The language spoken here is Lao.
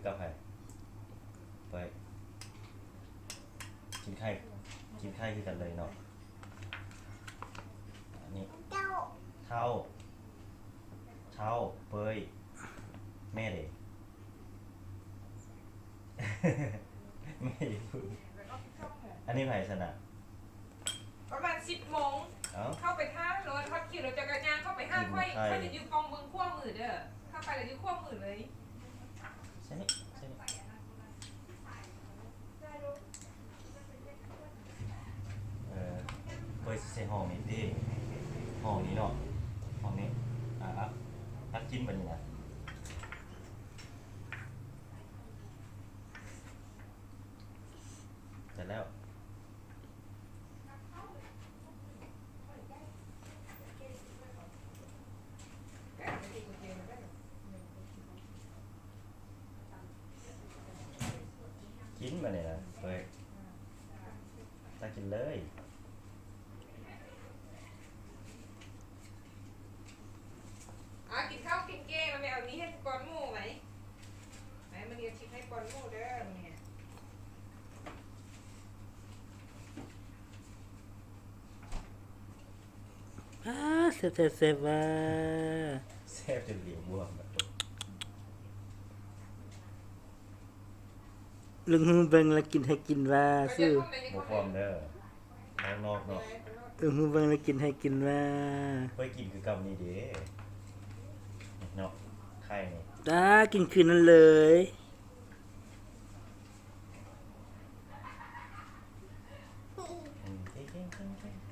ກັບໃຜ? ເປີຍ ກິນໄຂ່ ກິນໄຂ່ຄືກັນເລີຍເນາະ. ອັນນີ້ ເທົ້າ ເທົ້າ ເທົ້າ ເປີຍ ແມ່ເດ? ແມ່ຢູ່. ອັນນີ້ໃຜຊະນະ? ປະມານສິບໂມງ ເອົ້າ ເຂົ້າໄປຖ້າລົດ ຮອດຄິວແລ້ວເຈົ້າກໍຍ່າງເຂົ້າໄປຫາຂ້ອຍ. ຂ້ອຍຈະຢູ່ຝັ່ງເບິ່ງຂວາມືເດີ ເຂົ້າໄປແລ້ວຢູ່ຂວາມືເລີຍ. ໃສ່ນີ້ ໃສ່ນີ້ ເອີ ຂ້ອຍຊິໃສ່ຫ້ອງນີ້ຕິ ຫ້ອງນີ້ເນາະ ຫ້ອງນີ້. ອ່າ ຕັກກິນບັດນີ້ນະ ແລ້ວ ກິນບາດນີ້ນະ ເປີຍ ຕັກກິນເລີຍ. ອາ ກິນເຂົ້າກິນເກັ່ງ ແລ້ວແມ່ເອົານີ້ໃຫ້ປ້ອນໝູໄວ້. ໄປ ມື້ນີ້ເອົາຊິໃຫ້ປ້ອນໝູເດີມື້ນີ້. ອາ ແຊບແທ້ແຊບວ່າ ແຊບຈົນຫຼຽວບວມ. ລຸງຮູ້ເບິ່ງລະກິນໃຫ້ກິນວ່າຊື່ ບໍ່ພວມເດີ ທາງນອກເນາະ. ລຸງຮູ້ເບິ່ງລະກິນໃຫ້ກິນວ່າ ຂ້ອຍກິນຄືເກົ່ານີ້ເດ້ ເນາະ ໄຂ່ນີ້ ຕາ ກິນຄືນັ້ນເລີຍ. ອືມ ເກັ່ງໆໆ.